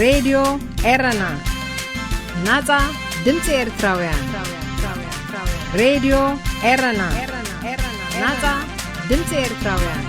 ሬድዮ ኤረና፣ ናጻ ድምጺ ኤርትራውያን። ሬድዮ ኤረና፣ ናጻ ድምጺ ኤርትራውያን።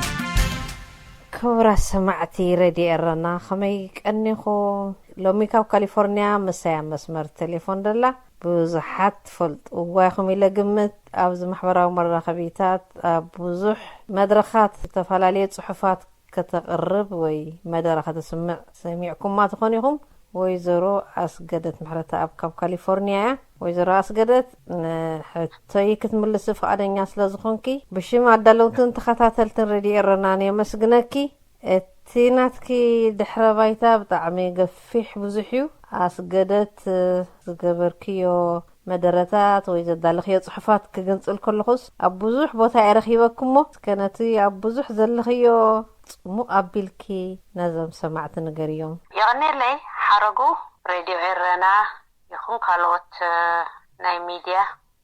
ክቡራት ሰማዕቲ ሬድዮ ኤረና፣ ከመይ ቀኒኹም? ሎሚ ካብ ካሊፎርኒያ ምሳይ ኣብ መስመር ቴሌፎን ደላ። ብዙሓት ትፈልጥዋ ኢኹም ኢለ ግምት። ኣብዚ ማሕበራዊ መራኸቢታት ኣብ ብዙሕ መድረኻት ዝተፈላለየ ጽሑፋት ከተቕርብ ወይ መደረ ከተስምዕ ሰሚዕኩማ ትኾን ኢኹም። ወይዘሮ ኣስገደት ምሕረተኣብ ካብ ካሊፎርኒያ እያ። ወይዘሮ ኣስገደት፣ ንሕቶይ ክትምልሲ ፍቓደኛ ስለ ዝኾንኪ፣ ብሽም ኣዳለውትን ተኸታተልትን ሬድዮ ኤረናን የመስግነኪ። እቲ ናትኪ ድሕረ ባይታ ብጣዕሚ ገፊሕ ብዙሕ እዩ። ኣስገደት ዝገበርክዮ መደረታት ወይ ዘዳለኽዮ ጽሑፋት ክግንጽል ከለኹስ፣ ኣብ ብዙሕ ቦታ እየ ረኺበኪ እሞ፣ እስከ ነቲ ኣብ ብዙሕ ዘለኽዮ ጽሙቕ ኣቢልኪ ነዞም ሰማዕቲ ንገርዮም። የቐንየለይ ሓረጉ። ሬድዮ ኤረና ይኹን ካልኦት፣ እ፣ ናይ ሚድያ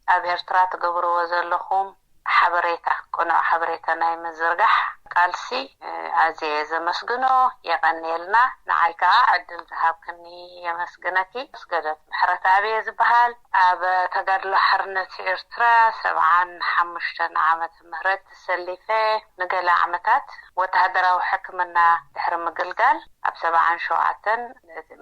ኣብ ኤርትራ ትገብርዎ ዘለኹም ሓበሬታ፣ ቅኑዕ ሓበሬታ ናይ ምዝርጋሕ ቃልሲ፣ እ፣ ኣዝየ እየ ዘመስግኖ። የቐንየልና። ንዓይ ከኣ ዕድል ዝሃብክኒ የመስግነኪ። ኣስገደት ምሕረተኣብ እየ ዝበሃል። ኣብ ተጋድሎ ሓርነት ኤርትራ ሰብዓን ሓሙሽተን ዓመተ ምህረት ተሰሊፈ። ንገለ ዓመታት ወተሃደራዊ ሕክምና ድሕሪ ምግልጋል፣ ኣብ ሰብዓን ሸውዓተን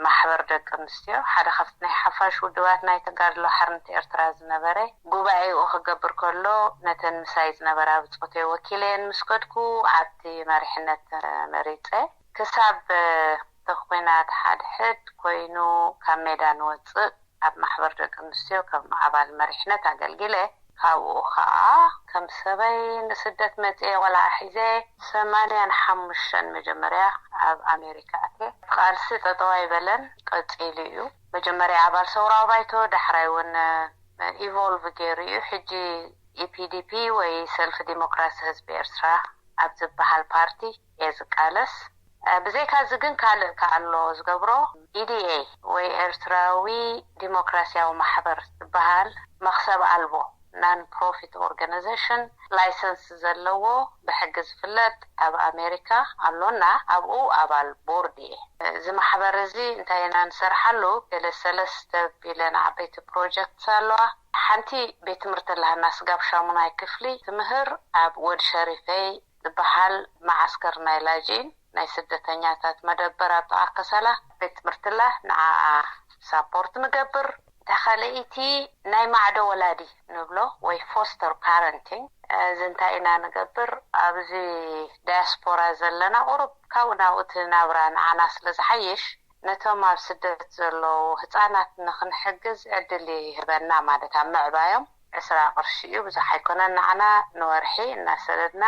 ማሕበር ደቂ ኣንስትዮ፣ ሓደ ካብቲ ናይ ሓፋሽ ውድባት ናይ ተጋድሎ ሓርነት ኤርትራ ዝነበረ፣ ጉባኤኡ ክገብር ከሎ፣ ነተን ምሳይ ዝነበራ ብጾተይ ወኪለየን ምስ ከድኩ፣ ኣብቲ መሪሕነት ተመሪጸ። ክሳብ እቲ ኹናት ሓድሕድ ኮይኑ ካብ ሜዳ ንወጽእ፣ ኣብ ማሕበር ደቂ ኣንስትዮ ከም ኣባል መሪሕነት ኣገልጊለ። ካብኡ ኸኣ ከም ሰበይ ንስደት መጽኤ፣ ቆልዓ ሒዘ፣ ሰማንያን ሓሙሽተን መጀመርያ ኣብ ኣሜሪካ ኣትየ። ቃልሲ ጠጠው ኣይበለን፣ ቀጺሉ እዩ። መጀመርያ ኣባል ሰውራዊ ባይቶ፣ ዳሕራይ እውን ኢቮልቭ ገይሩ እዩ። ሕጂ ኢ ፒ ዲ ፒ ወይ ሰልፊ ዲሞክራሲ ህዝቢ ኤርትራ ኣብ ዝበሃል ፓርቲ እየ ዝቃለስ። እ፣ ብዘይካ እዚ ግን ካልእ ከኣ ኣሎ ዝገብሮ። ኢ ዲ ኤ ወይ ኤርትራዊ ዲሞክራሲያዊ ማሕበር ዝበሃል መኽሰብ ኣልቦ ናን ፕሮፊት ኦርጋናይዜሽን፣ ላይሰንስ ዘለዎ፣ ብሕጊ ዝፍለጥ፣ ኣብ ኣሜሪካ ኣሎና። ኣብኡ ኣባል ቦርድ እየ። እዚ ማሕበር እዚ እንታይ ኢና ንሰርሓሉ? ገለ ሰለስተ ቢለን ዓበይቲ ፕሮጀክትስ ኣለዋ። ሓንቲ ቤት ትምህርቲ ኣለሃና፣ ስጋብ ሻሙናይ ክፍሊ ትምህር፣ ኣብ ወድ ሸሪፈይ ዝበሃል መዓስከር ናይ ላጅኢን ናይ ስደተኛታት መደበር ኣብ ጥቓ ከሰላ ቤት ትምህርቲ ኣላ። ንዓኣ ሳፖርት ንገብር። እታ ካልኣይቲ ናይ ማዕዶ ወላዲ ንብሎ ወይ ፎስተር ፓረንቲንግ። እዚ እንታይ ኢና ንገብር? ኣብዚ ዳያስፖራ ዘለና ቁሩብ ካብኡ ናብኡ እቲ ናብራ ንዓና ስለ ዝሓይሽ፣ ነቶም ኣብ ስደት ዘለዉ ህጻናት ንኽንሕግዝ ዕድል ይህበና፣ ማለት ኣብ ምዕባዮም ዕስራ ቅርሺ እዩ፣ ብዙሕ ኣይኮነን። ንዓና ንወርሒ እናሰደድና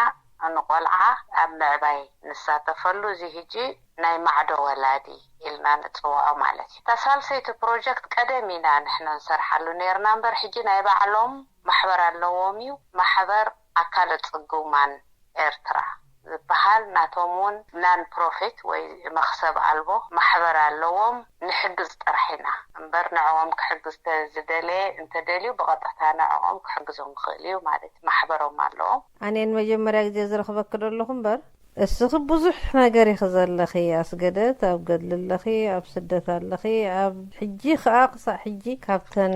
ንቆልዓ ኣብ ምዕባይ ንሳተፈሉ፣ እዚ ሕጂ ናይ ማዕዶ ወላዲ ኢልና ንጽውዖ ማለት እዩ። እታ ሳልሰይቲ ፕሮጀክት ቀደም ኢና ንሕና ንሰርሓሉ ነርና እምበር፣ ሕጂ ናይ ባዕሎም ማሕበር ኣለዎም እዩ። ማሕበር ኣካለ ጽጉማን ኤርትራ ዝበሃል፣ ናቶም እውን ናን ፕሮፊት ወይ መኽሰብ ኣልቦ ማሕበር ኣለዎም። ንሕግዝ ጥራሕ ኢና እምበር፣ ንዕኦም ክሕግዝ ተ-፣ ዝደለየ እንተደልዩ፣ ብቐጥታ ንዕኦም ክሕግዞም ክኽእል እዩ ማለት እዩ። ማሕበሮም ኣለዎም። ኣነን መጀመርያ ግዜ ዝረኽበኪ ዶ ኣለኹ እምበር፣ እስኺ ብዙሕ ነገር ኢኺ ዘለኺ ኣስገደት። ኣብ ገድሊ ኣለኺ፣ ኣብ ስደት ኣለኺ። ኣብ ሕጂ ኸኣ ክሳዕ ሕጂ ካብተን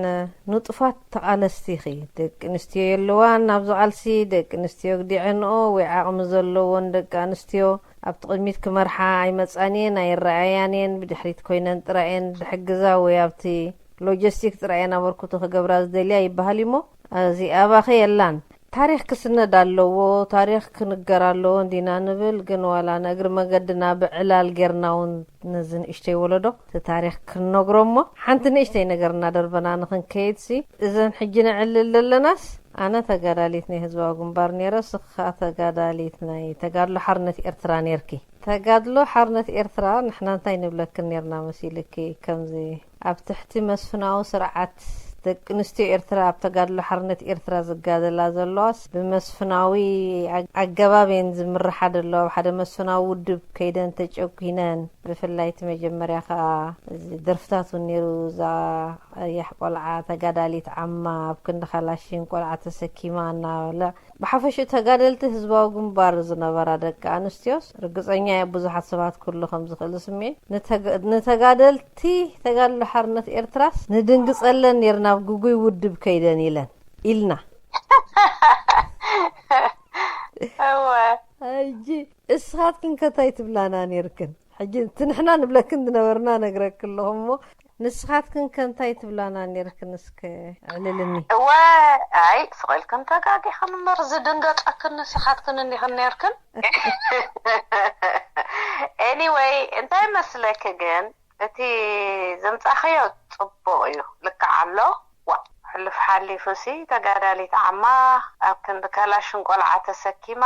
ንጡፋት ተቓለስቲ ኢኺ። ደቂ ኣንስትዮ የለዋን ኣብዚ ቃልሲ። ደቂ ኣንስትዮ ግዲዐንኦ ወይ ዓቕሚ ዘለወን ደቂ ኣንስትዮ ኣብ ቅድሚት ክመርሓ ኣይመጻን እየን፣ ኣይረኣያን እየን። ብድሕሪት ኮይነን ጥራይ እየን ዝሕግዛ ወይ ኣብቲ ሎጂስቲክ ጥራይ እየን ኣበርክቶ ክገብራ ዝደልያ ይበሃል እዩሞ፣ እዚ ኣባኺ የላን። ታሪኽ ክስነድ ኣለዎ፣ ታሪኽ ክንገር ኣለዎ እንዲና ንብል፣ ግን ዋላ ንእግሪ መገድና ብዕላል ጌርና እውን ነዚ ንእሽተይ ወለዶ እቲ ታሪኽ ክንነግሮ እሞ፣ ሓንቲ ንእሽተይ ነገር እናደርበና ንኽንከይድሲ፣ እዘን ሕጂ ነዕልል ዘለናስ፣ ኣነ ተጋዳሊት ናይ ህዝባዊ ግንባር ነይረ፣ ስኻ ተጋዳሊት ናይ ተጋድሎ ሓርነት ኤርትራ ነይርኪ። ተጋድሎ ሓርነት ኤርትራ ንሕና እንታይ ንብለክን ነርና መሲልኪ? ከምዚ ኣብ ትሕቲ መስፍናዊ ስርዓት ደቂ ኣንስትዮ ኤርትራ ኣብ ተጋድሎ ሓርነት ኤርትራ ዝጋደላ ዘለዋስ ብመስፍናዊ ኣግ-፣ ኣገባብ እየን ዝምርሓ ዘለዋ። ኣብ ሓደ መስፍናዊ ውድብ ከይደን ተጨኲነን። ብፍላይ እቲ መጀመርያ ከኣ እዚ ደርፍታት እውን ነይሩ። እዛ ቀያሕ ቆልዓ ተጋዳሊት ዓማ ኣብ ክንዲ ካላሽን ቆልዓ ተሰኪማ እናበለ ብሓፈሽኡ ተጋደልቲ ህዝባዊ ግንባር ዝነበራ ደቂ ኣንስትዮስ፣ ርግጸኛ እየ ብዙሓት ሰባት ክህሉ ከም ዝኽእል ስምዒት፣ ንተጋ-፣ ንተጋደልቲ ተጋድሎ ሓርነት ኤርትራስ ንድንግጸለን ነርና፣ ኣብ ግጉይ ውድብ ከይደን ኢለን፣ ኢልና። እወ። ሕጂ እስኻትክን ከ እንታይ ትብላና ነርክን? ሕጂ እቲ ንሕና ንብለክን ዝነበርና ነግረክ ኣለኹ እሞ፣ ንስኻትክን ከ እንታይ ትብላና ነርክን? እስከ ኣዕልልኒ። እወ፣ ኣይ፣ ስቕ ኢልክን ተጋጊኽን እምበር፣ ዝድንገጸክን ንስኻትክን እንዲኽን ነርክን። Anyway፣ እንታይ መስለኪ ግን፣ እቲ ዘምጻእኽዮ ጽቡቕ እዩ፣ ልክዕ ኣሎ። ዋ፣ ሕሉፍ ሓሊፉሲ ተጋዳሊት ዓማ ኣብ ክንዲ ካላሽን ቆልዓ ተሰኪማ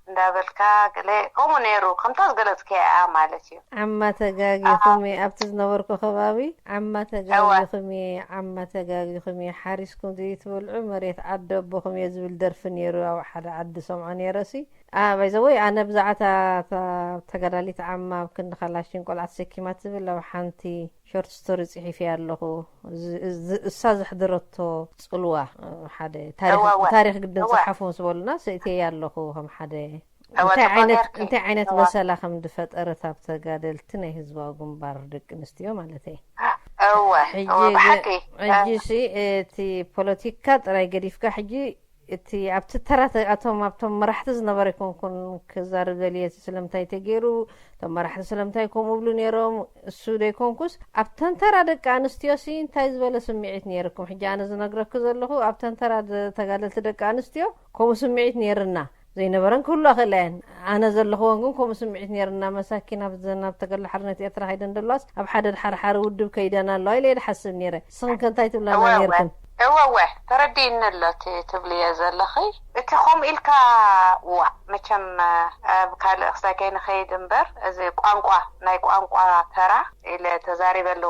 እንዳበልካ ገለ ከምኡ ነይሩ፣ ከምታ ዝገለጽክያ እያ ማለት እዩ። ዓማ ተጋጊኹም እየ፣ ኣብቲ ዝነበርኩ ከባቢ ዓማ ተጋጊኹም እየ፣ ዓማ ተጋጊኹም እየ፣ ሓሪስኩም ዘይትበልዑ መሬት ዓዲ ኣቦኹም እየ ዝብል ደርፊ ነይሩ፣ ኣብ ሓደ ዓዲ ሰምዖ ነይረሲ። ባይዘወይ፣ ኣነ ብዛዕባ እታ ተጋዳሊት ዓማ ኣብ ክንዲ ካላሽን ቆልዓ ተሰኪማ ትብል ኣብ ሓንቲ ሾርት ስቶሪ ጽሒፈያ ኣለኹ። እዚ፣ እዚ፣ እሳ ዘሕደረቶ ጽልዋ፣ ሓደ ታሪኽ፣ እወ፣ እወ። ታሪኽ ግድን እወ። ጸሓፉ ምስ በሉና ስእተያ ኣለኹ ከም ሓደ እወ፣ እንታይ ጽቡቕ ዓይነት፣ ጌርኪ። እንታይ ዓይነት እወ። በሰላ ከም ዝፈጠረት ኣብ ተጋደልቲ ናይ ህዝባዊ ግንባር ደቂ ኣንስትዮ ማለት እየ። እወ፣ ሕጂ እወ፣ ግ-፣ ብሓቂ። ሕጂ ሲ እቲ ፖለቲካ ጥራይ ገዲፍካ ሕጂ እቲ ኣብቲ ተራ ተ-፣ ኣቶም ኣብቶም መራሕቲ ዝነበረ ኣይኮንኩን ክዛረብ ደልየ፣ እቲ ስለምንታይ ተገይሩ፣ እቶም መራሕቲ ስለምንታይ ከምኡ ይብሉ ነይሮም፣ እሱ ዘይኮንኩስ ኣብተን ተራ ደቂ ኣንስትዮ ሲ እንታይ ዝበለ ስምዒት ነይርኩም? ሕጂ ኣነ ዝነግረኪ ዘለኹ ኣብተን ተራ ደ-፣ ተጋደልቲ ደቂ ኣንስትዮ ከምኡ ስምዒት ነይርና። ዘይነበረን ክህሉ ክእላ እየን። ኣነ ዘለኽወን ግን ከምኡ ስምዒት ነይርና፣ መሳኪን ኣብ ዘን ኣብ ተጋድሎ ሓርነት ኤርትራ ከይደን ዘለዋስ ኣብ ሓደ ድሓር ሓደ ውድብ ከይደን ኣለዋ ኢለ እየ ዝሓስብ ነይረ። ንስኽን ከ እንታይ ትብላና እወ፣ እወ። ነይርክን? እወ፣ እወ፣ ተረዲእኒ ኣሎ እቲ ትብልዮ ዘለኺ። እቲ ከምኡ ኢልካ፣ ዋ፣ መቸም፣ ኣብ ካልእ ክሳይ ከይንኸይድ እምበር፣ እዚ ቋንቋ፣ ናይ ቋንቋ ተራ ኢለ ተዛሪበሉ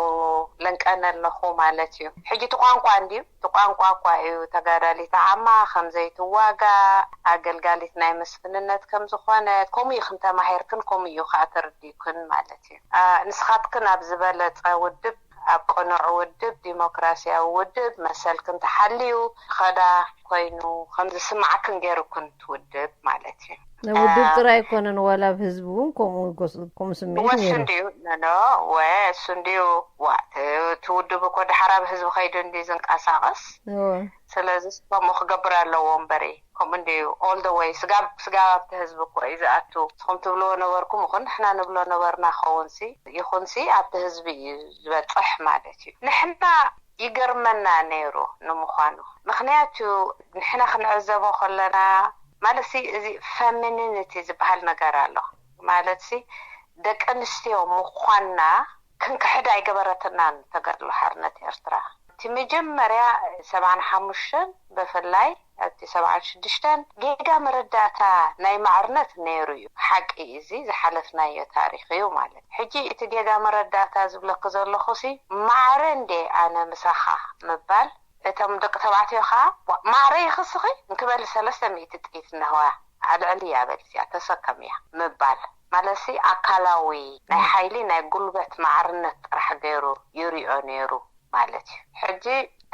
ለንቀነ ኣለኹ ማለት እዩ። ሕጂ እቲ ቋንቋ እንድዩ፣ እቲ ቋንቋ እኳ እዩ ተጋዳሊት ዓማ ከም ዘይትዋጋእ፣ ኣገልጋሊት ናይ ምስፍንነት ከም ዝኾነት፣ ከምኡ ኢኽን ተማሂርክን፣ ከምኡ እዩ ኸኣ ተረዲእክን ማለት እዩ። ኣ፣ ንስኻትክን ኣብ ዝበለጸ ውድብ፣ ኣብ ቅኑዕ ውድብ፣ ዲሞክራስያዊ ውድብ፣ መሰልክን ተሓልዩ ኸዳ ኮይኑ ከም ዝስምዓክን ገይሩክን ትውድብ ማለት እዩ። ንውድብ ኣ፣ ጥራይ ኣይኮነን፣ ዋላ ኣብ ህዝቢ እውን ከምኡ ጎስ-፣ ከምኡ ስምዒት ወሱ ነይሩ። እንድዩ፣ ኖ፣ ኖ፣ ወሱ እንድዩ። ዋ፣ ት-፣ እቲ ውድብ እኮ ድሓር ኣብ ህዝቢ ከይዱ እንድዩ ዝንቀሳቐስ። እወ። ስለዚ ከምኡ ክገብር ኣለዎ እምበሪ፣ ከምኡ እንድዩ። All the way፣ ስጋብ፣ ስጋብ ኣብቲ ህዝቢ እኮ እዩ ዝኣቱ። ንስኹም ትብልዎ ነበርኩም፣ እኹን ንሕና ንብሎ ነበርና፣ ኸውንሲ፣ ይኹንሲ፣ ኣብቲ ህዝቢ እዩ ዝበጽሕ ማለት እዩ። ንሕና ይገርመና ነይሩ ንምዃኑ። ምኽንያቱ፣ ንሕና ክንዕዘቦ ከለና፣ ማለትሲ፣ እዚ ፌሚኒኒቲ ዝበሃል ነገር ኣሎ። ማለትሲ፣ ደቂ ኣንስትዮ ምዃንና ክንክሕድ ኣይገበረትናን ተጋድሎ ሓርነት ኤርትራ። እቲ መጀመርያ ሰብዓን ሓሙሽተን ብፍላይ ኣብቲ ሰብዓን ሽዱሽተን ጌጋ መረዳእታ ናይ ማዕርነት ነይሩ እዩ። ሓቂ እዚ ዝሓለፍናዮ ታሪኽ እዩ ማለት። ሕጂ እቲ ጌጋ መረዳእታ ዝብለኪ ዘለኹሲ ማዕረ እንዴ ኣነ ምሳኻ ምባል፣ እቶም ደቂ ተባዕትዮ ኸዓ ዋ፣ ማዕረ ይኽስኺ እንክበል ሰለስተ ሚእቲ ጥይት እነህዋ ኣልዕሊ እያ በል እዚኣ ተሰከም እያ ምባል ማለትሲ ኣካላዊ ናይ ሓይሊ ናይ ጉልበት ማዕርነት ጥራሕ ገይሩ ይሪኦ ነይሩ ማለት እዩ። ሕጂ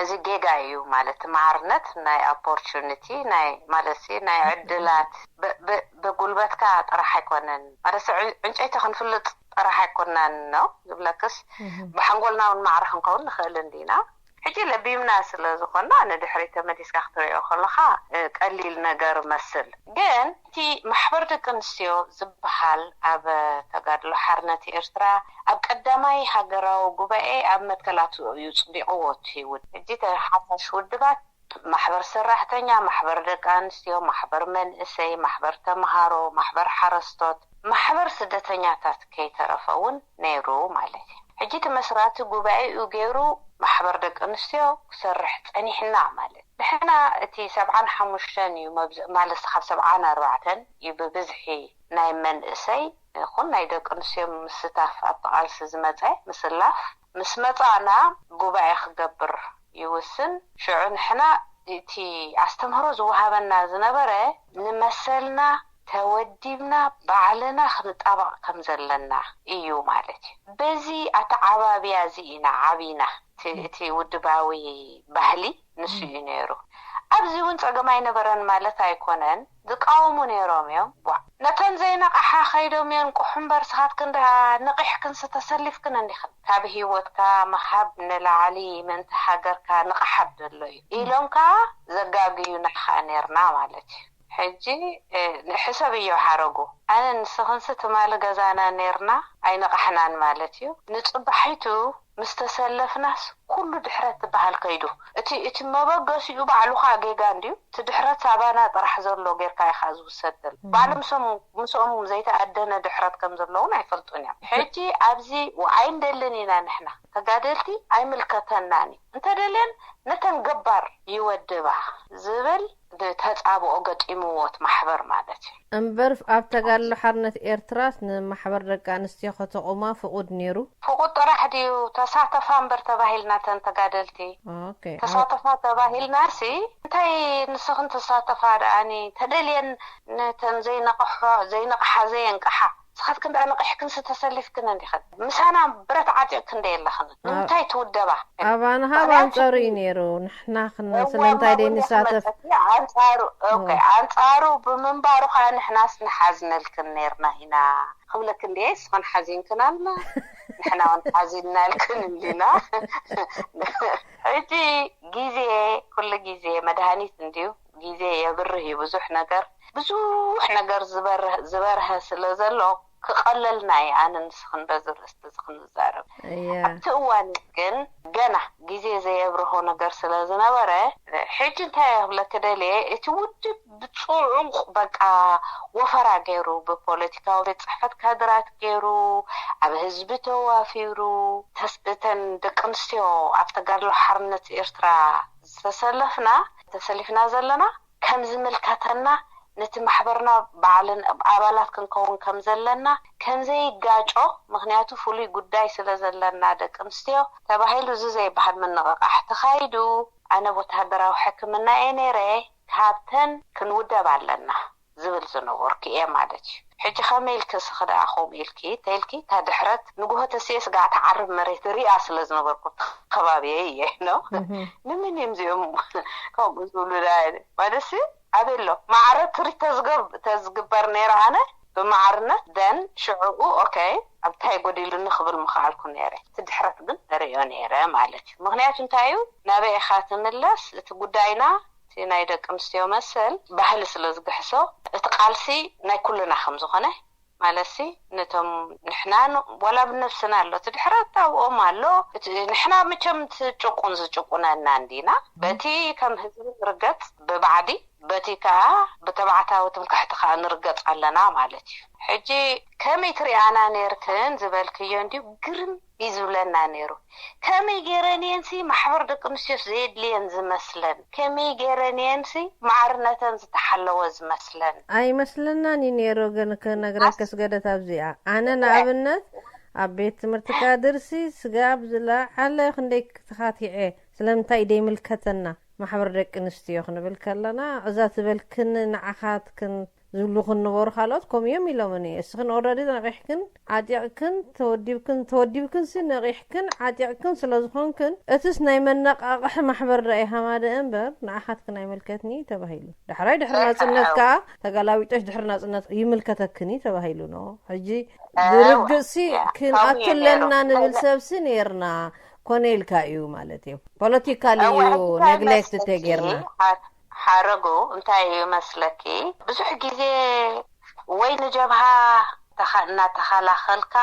እዚ ጌጋ እዩ ማለት ማዕርነት ናይ ኦፖርቹኒቲ ናይ ማለትሲ ናይ ዕድላት ብ-፣ ብ-፣ ብጉልበትካ ጥራሕ ኣይኮነን ማለት ዕን-፣ ዕንጨይቲ ክንፍልጥ ጥራሕ ኣይኮናን ነው ዝብለክስ እህ። ብሓንጎልና እውን ማዕረ ክንከውን ንኽእል እንዲና። ሕጂ ለቢምና ስለ ዝኾና ንድሕሪት ተመሊስካ ክትሪኦ ከለኻ እ፣ ቀሊል ነገር መስል ግን እቲ ማሕበር ደቂ ኣንስትዮ ዝበሃል ኣብ ተጋድሎ ሓርነት ኤርትራ ኣብ ቀዳማይ ሃገራዊ ጉባኤ ኣብ መትከላቱ እዩ ጽዲቕዎ እቲ ውድ ሕጂ ተሓፋሽ ውድባት ማሕበር ሰራሕተኛ፣ ማሕበር ደቂ ኣንስትዮ፣ ማሕበር መንእሰይ፣ ማሕበር ተምሃሮ፣ ማሕበር ሓረስቶት፣ ማሕበር ስደተኛታት ከይተረፈ እውን ነይሩ ማለት እዩ። ሕጂ እቲ መስራቲ ጉባኤኡ ገይሩ ማሕበር ደቂ ኣንስትዮ ክሰርሕ ጸኒሕና ማለት ንሕና እቲ ሰብዓን ሓሙሽተን እዩ መብዝ-፣ ማለት ካብ ሰብዓን ኣርባዕተን እዩ ብብዝሒ ናይ መንእሰይ ይኹን ናይ ደቂ ኣንስትዮ ምስታፍ ኣብቲ ቃልሲ ዝመጸ ምስላፍ ምስ መጻእና ጉባኤ ክገብር ይውስን። ሽዑ ንሕና እቲ ኣስተምህሮ ዝወሃበና ዝነበረ ንመሰልና ተወዲብና ባዕልና ክንጣበቕ ከም ዘለና እዩ ማለት እዩ። በዚ ኣተዓባብያ እዚ ኢና ዓቢና። እቲ፣ እቲ ውድባዊ ባህሊ ንሱ እዩ ነይሩ። ኣብዚ እውን ጸገም ኣይነበረን ማለት ኣይኮነን። ዝቃወሙ ነይሮም እዮም። ዋ፣ ነተን ዘይነቕሓ ከይዶም የንቅሑ እምበር፣ ስኻትክን ደኣ ነቒሕክንስ ተሰሊፍክን እንዲኽን። ካብ ህይወትካ ምሃብ ንላዕሊ ምእንቲ ሃገርካ ንቕሓት ዘሎ እዩ ኢሎም ከኣ ዘጋግዩና ከኣ ነይርና ማለት እዩ። ሕጂ፣ እ፣ ንሕሰብ እዮ ሓረጉ። ኣነ ንስኽንስ ትማሊ ገዛና ነይርና ኣይነቓሕናን ማለት እዩ። ንጽባሒቱ ምስ ተሰለፍናስ ኩሉ ድሕረት ትበሃል ከይዱ። እቲ፣ እቲ መበገሲኡ ባዕሉ ኸኣ ጌጋ እንድዩ። እቲ ድሕረት ሳባና ጥራሕ ዘሎ ጌርካ ኢኻ ዝውሰድ ዘሎ። ባዕሉ ምስኦም፣ ምስኦም ዘይተኣደነ ድሕረት ከም ዘለውን ኣይፈልጡን እዮም። ሕጂ ኣብዚ ኣይንደልን ኢና ንሕና ተጋደልቲ ኣይምልከተናን እዩ። እንተደልየን ነተን ገባር ይወድባ ዝብል ተጻብኦ ገጢምዎ እቲ ማሕበር ማለት እዩ። እምበር ኣብ ተጋድሎ ሓርነት ኤርትራስ ንማሕበር ደቂ ኣንስትዮ ከተቑማ ፍቑድ ነይሩ? ፍቑድ ጥራሕ ድዩ? ተሳተፋ እምበር ተባሂልና እተን ተጋደልቲ። ኦኬ። ተሳተፋ ተባሂልና ሲ እንታይ ንስኽን ተሳተፋ ደኣኒ ተደልየን ነተን ዘይነቕሖ-፣ ዘይነቕሓ ዘየንቅሓ ንስኻትክን ደኣ ነቒሕክንስ ተሰሊፍክን እንዲኽን። ምሳና ብረት ዓጢቕክን እንደ የለኽን። ንምንታይ ትውደባ? ኣባና ካብ ኣንጻሩ እዩ ነይሩ። ንሕና ክን-፣ እወ፣ ስለምንታይ ደይ ንሳተፍ? መጸኪ ኣንጻሩ፣ ኦኬ፣ ኣንጻሩ ብምንባሩ ኸኣ ንሕናስ ንሓዝነልክን ነይርና ኢና። ክብለክን እንድየ፣ እስኽን ሓዚንክናልና፣ ንሕና እውን ሓዚንናልክን እንዲና። ሕጂ ግዜ፣ ኩሉ ግዜ መድሃኒት እንድዩ። ግዜ የብርህ እዩ ብዙሕ ነገር። ብዙሕ ነገር ዝበርህ-፣ ዝበርሀ ስለ ዘሎ ክቐለልና እዩ ኣነ ንስኽን በዚ ርእስቲ እዚ ክንዛረብ። እያ። ኣብቲ እዋን ግን ገና ግዜ ዘየብርሆ ነገር ስለ ዝነበረ፣ ሕጂ እንታይ እየ ክብለኪ ደልየ፣ እቲ ውድብ ብጽዑቕ በቃ ወፈራ ገይሩ፣ ብፖለቲካዊ ቤት ጽሕፈት ካድራት ገይሩ፣ ኣብ ህዝቢ ተዋፊሩ፣ ተስ-፣ እተን ደቂ ኣንስትዮ ኣብ ተጋድሎ ሓርነት ኤርትራ ዝተሰለፍና፣ ተሰሊፍና ዘለና፣ ከም ዝምልከተና፣ ነቲ ማሕበርና ባዕልን ኣባላት ክንከውን ከም ዘለና፣ ከም ዘይጋጮ፣ ምኽንያቱ ፍሉይ ጉዳይ ስለ ዘለና ደቂ ኣንስትዮ ተባሂሉ እዚ ዘይበሃል ምንቕቓሕ ተኻይዱ። ኣነ ወተሃደራዊ ሕክምና እየ ነይረ፣ ካብተን ክንውደብ ኣለና ዝብል ዝነበርኩ እየ ማለት እዩ። ሕጂ ከመይ ኢልኪ እስኺ ደኣ ከምኡ ኢልኪ ተይልኪ፣ እታ ድሕረት ንግሆ ተስኤ ስጋዕ ትዓርብ መሬት ሪኣ ስለ ዝነበርኩ እቲ ከባቢየይ እየ ነው። እህ። ንምን እዮም እዚኦም ከምኡ ዝብሉ ደኣ? ማለትሲ ኣበይ ኣሎ? ማዕረ ትሪት ተዝገብ-፣ ተዝግበር ነይረ ኣነ ብማዕርነት ደን ሽዕኡ ኦኬ ኣብታይ ጎዲሉኒ ክብል ምኽኣልኩ ነይረ። እቲ ድሕረት ግን ርእዮ ነይረ ማለት እዩ። ምኽንያቱ እንታይ እዩ? ናበይ ኢኻ ትምለስ? እቲ ጉዳይና እቲ ናይ ደቂ ኣንስትዮ መሰል ባህሊ ስለ ዝግሕሶ፣ እቲ ቃልሲ ናይ ኩልና ከም ዝኾነ፣ ማለትሲ ነቶም ንሕና ን-፣ ዋላ ብነብስና ኣሎ፣ እቲ ድሕረት ኣብኦም ኣሎ። እቲ ንሕና መቸም እቲ ጭቁን ዝጭቁነና እንዲና። በቲ ከም ህዝቢ ንርገጽ ብባዕዲ፣ በቲ ከኣ ብተባዕታዊ ትምክሕቲ ከኣ ንርገጽ ኣለና ማለት እዩ። ሕጂ ከመይ ትሪኣና ነይርክን ዝበልክዮ እንድዩ ግርም እዩ ዝብለና ነይሩ። ከመይ ገይረን እየንሲ ማሕበር ደቂ ኣንስትዮስ ዘየድልየን ዝመስለን? ከመይ ገይረን እየንሲ ማዕርነተን ዝተሓለወ ዝመስለን? ኣይመስለናን እዩ ነይሩ፣ ግን ክነግረኪ ኣስ- ስገደት ኣብዚኣ። ኣነ ንኣብነት ኣብ ቤት ትምህርቲ ካድርሲ ስጋብ ዝለዓለ ክንደይ ተኻቲዐ፣ ስለምንታይ ደይምልከተና ማሕበር ደቂ ኣንስትዮ ክንብል ከለና፣ እዛ ትበልክን ንዓኻትክን ዝብሉ ክንነበሩ ካልኦት ከምኡ እዮም ኢሎምኒ። እስኽን ኦረዲ ነቒሕክን ዓጢቕክን ተወዲብክን፣ ተወዲብክንሲ ነቒሕክን ዓጢቕክን ስለ ዝኾንክን፣ እትስ ናይ መነቓቕሒ ማሕበር ደኣ ኢኻ ማደ እምበር ንዓኻትክን ኣይምልከትኒ ተባሂሉ። ዳሕራይ ድሕሪ ናጽነት ከኣ ተጋላቢጦሽ ድሕሪ ናጽነት ይምልከተክን እዩ ተባሂሉ ነው። ሕጂ ብርግጽሲ ክንኣቱ ኣለና ንብል ሰብሲ ነይርና። ኮነ ኢልካ እዩ ማለት እዩ። ፖለቲካል እዩ ኔግሌክት ተጌርና። ሓረጉ እንታይ እዩ መስለኪ? ብዙሕ ግዜ ወይ ንጀብሃ ተኻ-፣ እናተኸላኸልካ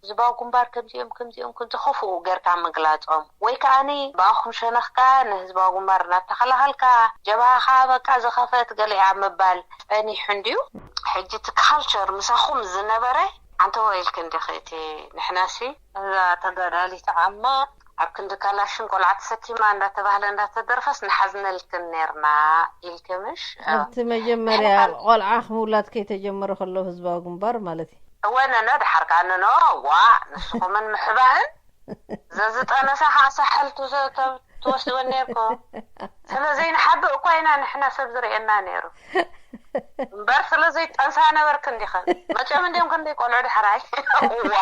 ህዝባዊ ግንባር ከምዚኦም፣ ከምዚኦም፣ ከምዚ ክፉኡ ጌርካ ምግላጾም፣ ወይ ከኣኒ ብኣኹም ሸነኽካ ንህዝባዊ ግንባር እናተኸላኸልካ ጀብሃ ከኣ በቃ ዝኸፈት ገለ እያ ምባል ጸኒሑ እንድዩ። ሕጂ እቲ ካልቸር ምሳኹም ዝነበረ ኣንተ ወይ ኢልክን ዲኺ እቲ ንሕናሲ እዛ ተጋዳሊት ዓማ ኣብ ክንዲ ካላሽን ቆልዓ ተሰኪማ እንዳተባህለ እንዳተደርፈስ ንሓዝነልክን ኔርና ኢልኪ ምሽ? ኣብቲ መጀመርያ ቆልዓ ክምውላድ ከይተጀመረ ከሎ ህዝባዊ ግንባር ማለት እዩ። እወ ነነ ድሓር ከኣ ነኖ ዋ ንስኹምን ምሕባእን ዘዝጠነሳ ከዓ ሳሕል ትወስድወን ኔርኮ። ስለ ዘይንሓብእ እኳ ኢና ንሕና ሰብ ዝርእየና ነይሩ እምበር ስለ ዘይጠንሳ ነበርክን ዲኽን? መቸም እንዲዮም ክንደይ ቆልዑ ድሕራይ ዋ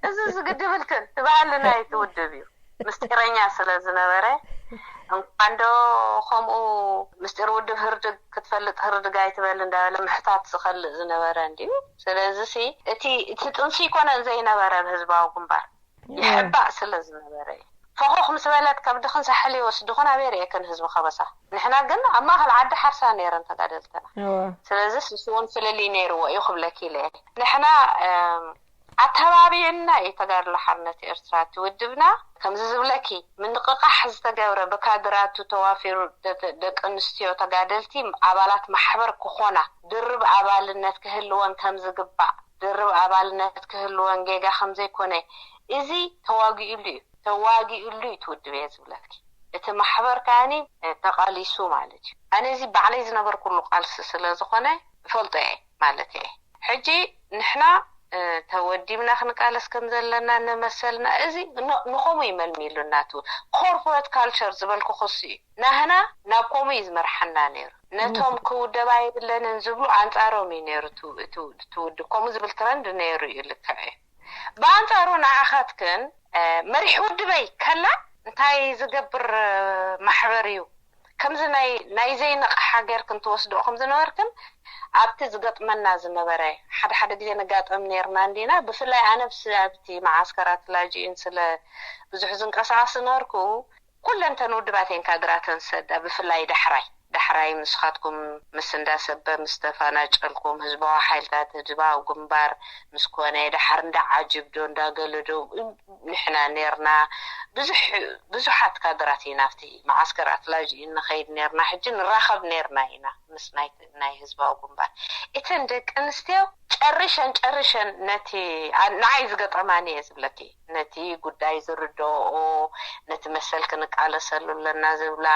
እዚ ዝግድብልክን ትበሃልና እዩ ትውድብ እዩ ምስጢረኛ ስለ ዝነበረ እንኳንዶ ከምኡ ምስጢር ውድብ ህርድግ ክትፈልጥ ህርድግ ኣይትበል እንዳበለ ምሕታት ዝኸልእ ዝነበረ እንድዩ። ስለዚ ሲ እቲ እቲ ጥንሲ ይኮነን ዘይነበረ ኣብ ህዝባዊ ግንባር ይሕባእ ስለ ዝነበረ እዩ። ፈኾኽ ምስ በለት ከብድኽን ሳሕል ይወስድኽን ኣበይ ርእየክን ህዝቢ ከበሳ። ንሕና ግን ኣብ ማእኸል ዓዲ ሓርሳ ነይረን ተጋደልትና። ስለዚ ስስውን ፍልልይ ነይርዎ እዩ ክብለኪ ኢለ። ንሕና ኣተባቢዕና እዩ ተጋድሎ ሓርነት ኤርትራ እቲ ውድብና። ከምዚ ዝብለኪ ምንቕቓሕ ዝተገብረ ብካድራቱ ተዋፊሩ ደቂ ኣንስትዮ ተጋደልቲ ኣባላት ማሕበር ክኾና ድርብ ኣባልነት ክህልወን ከምዝግባእ ድርብ ኣባልነት ክህልወን ጌጋ ከምዘይኮነ እዚ ተዋጊኡሉ እዩ። ተዋጊኡሉ እዩ እቲ ውድብ እየ ዝብለኪ። እቲ ማሕበር ከኣኒ ተቓሊሱ ማለት እዩ። ኣነ እዚ ባዕለይ ዝነበርኩሉ ቃልሲ ስለ ዝኾነ እፈልጦ እየ ማለት እየ። ሕጂ ንሕና ተወዲብና ክንቃለስ ከም ዘለና ንመሰልና እዚ ንኸምኡ ይመልሚሉና እቲ ኮርፖሬት ካልቸር ዝበልኩ ክሱ እዩ። ናህና ናብ ከምኡ እዩ ዝመርሓና ነይሩ። ነቶም ክውደባ የብለንን ዝብሉ ኣንጻሮም እዩ ነይሩ እቲ ውድብ። ከምኡ ዝብል ትረንድ ነይሩ እዩ። ልክዕ እዩ። ብኣንጻሩ ንዓኻትክን መሪሕ ውድበይ ከላ እንታይ ዝገብር ማሕበር እዩ ከምዚ ናይ ናይ ዘይነቕሓ ጌርክን ትወስድኦ ከም ዝነበርክን ኣብቲ ዝገጥመና ዝነበረ ሓደ ሓደ ግዜ ንጋጠም ነርና እንዲና። ብፍላይ ኣነብስ ኣብቲ መዓስከራት ላጅኢን ስለ ብዙሕ ዝንቀሳቐስ ዝነበርኩ ኩለንተን ውድባተን ካድራተን ሰዳ ብፍላይ ዳሕራይ ዳሕራይ ንስኻትኩም ምስ እንዳሰበ ምስ ተፋናጨልኩም ህዝባዊ ሓይልታት ህዝባዊ ግንባር ምስ ኮነ ዳሓር እንዳዓጅብ ዶ እንዳገለ ዶ ንሕና ነርና። ብዙሕ ብዙሓት ካድራት ኢና ኣብቲ መዓስከር ኣትላጅ ንኸይድ ነርና። ሕጂ ንራኸብ ነርና ኢና ምስ ናይ ናይ ህዝባዊ ግንባር። እተን ደቂ ኣንስትዮ ጨርሸን ጨርሸን ነቲ ንዓይ ዝገጠማኒ እየ ዝብለኪ ነቲ ጉዳይ ዝርድኦ ነቲ መሰል ክንቃለሰሉ ኣለና ዝብላ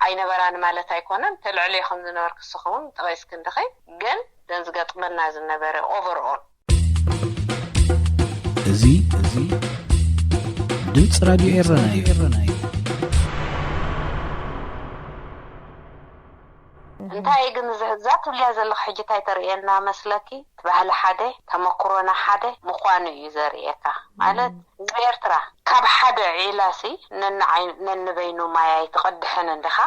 ኣይነበራን ማለት ኣይኮነን። ተልዕልዮ ከም ዝነበርክ ንስኺ እውን ጠቒስኪ እንዲኺ። ግን ደን ዝገጥመና ዝነበረ ኦቨርኦል እዚ እዚ ድምፂ ራድዮ ኤረና እዩ። እንታይ ግን እዛ ትብልያ ዘለኺ ሕጂ እንታይ ተርእየና መስለኪ? እቲ ባህሊ ሓደ ተመክሮና ሓደ ምዃኑ እዩ ዘርእየካ። ማለት ህዝቢ ኤርትራ ካብ ሓደ ዒላሲ ነንበይኑ ማይ ኣይትቐድሕን እንዲኻ።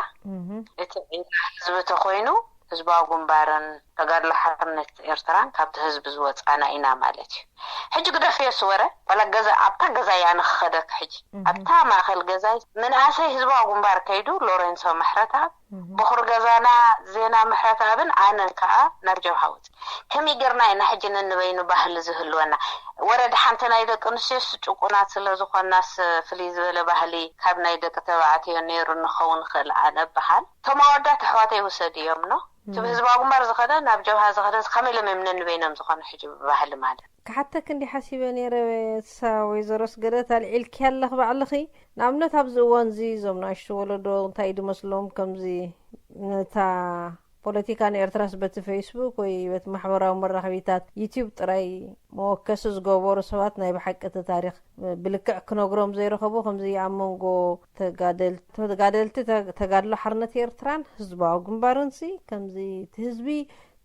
እቲ ዒላ ህዝቢ ተኾይኑ ህዝባዊ ግንባርን ተጋድሎ ሓርነት ኤርትራን ካብቲ ህዝቢ ዝወፃና ኢና ማለት እዩ። ሕጂ ግደፍዮ ስወረ ዋላ ገዛ ኣብታ ገዛ እያ ንክኸደክ ሕጂ ኣብታ ማእኸል ገዛይ ምንኣሰይ ህዝባዊ ግንባር ከይዱ ሎሬንሶ ምሕረትኣብ በኹር ገዛና ዜና ምሕረትኣብን ኣነን ከዓ ናብ ጀብሃ ወፂ። ከመይ ጌርና ኢና ሕጂ ነንበይኑ ባህሊ ዝህልወና? ወረ ደሓንቲ ናይ ደቂ ኣንስትዮስ ጭቁናት ስለ ዝኾናስ ፍልይ ዝበለ ባህሊ ካብ ናይ ደቂ ተባዕትዮ ነይሩ ንኸውን ይኽእል ኣነ በሃል። እቶም ኣወዳት ኣሕዋተይ ውሰድዮም ኖ እቲ ብህዝባዊ ግንባር ዝኸደ ናብ ጀብሃ ዝኸደ ከመይ ኢሎም እዮም ነንበይኖም ዝኾኑ ሕጂ ባህሊ ማለት? ክሓተኪ እንዲ ሓሲበ ነይረ እሳ ወይዘሮ ስገደት ኣልዒልኪ ኣለኺ ባዕልኺ። ንኣብነት ኣብዚ እዋን እዚ እዞም ንኣሽቱ ወለዶ እንታይ ድመስሎም ከምዚ ነታ ፖለቲካ ንኤርትራስ በቲ ፌስቡክ ወይ በቲ ማሕበራዊ መራኸቢታት ዩትዩብ ጥራይ መወከሲ ዝገበሩ ሰባት ናይ ብሓቂ እቲ ታሪኽ ብልክዕ ክነግሮም ዘይረኸቡ ከምዚ ኣብ መንጎ ተጋደልቲ ተጋድሎ ሓርነት ኤርትራን ህዝባዊ ግንባርን ሲ ከምዚ እቲ ህዝቢ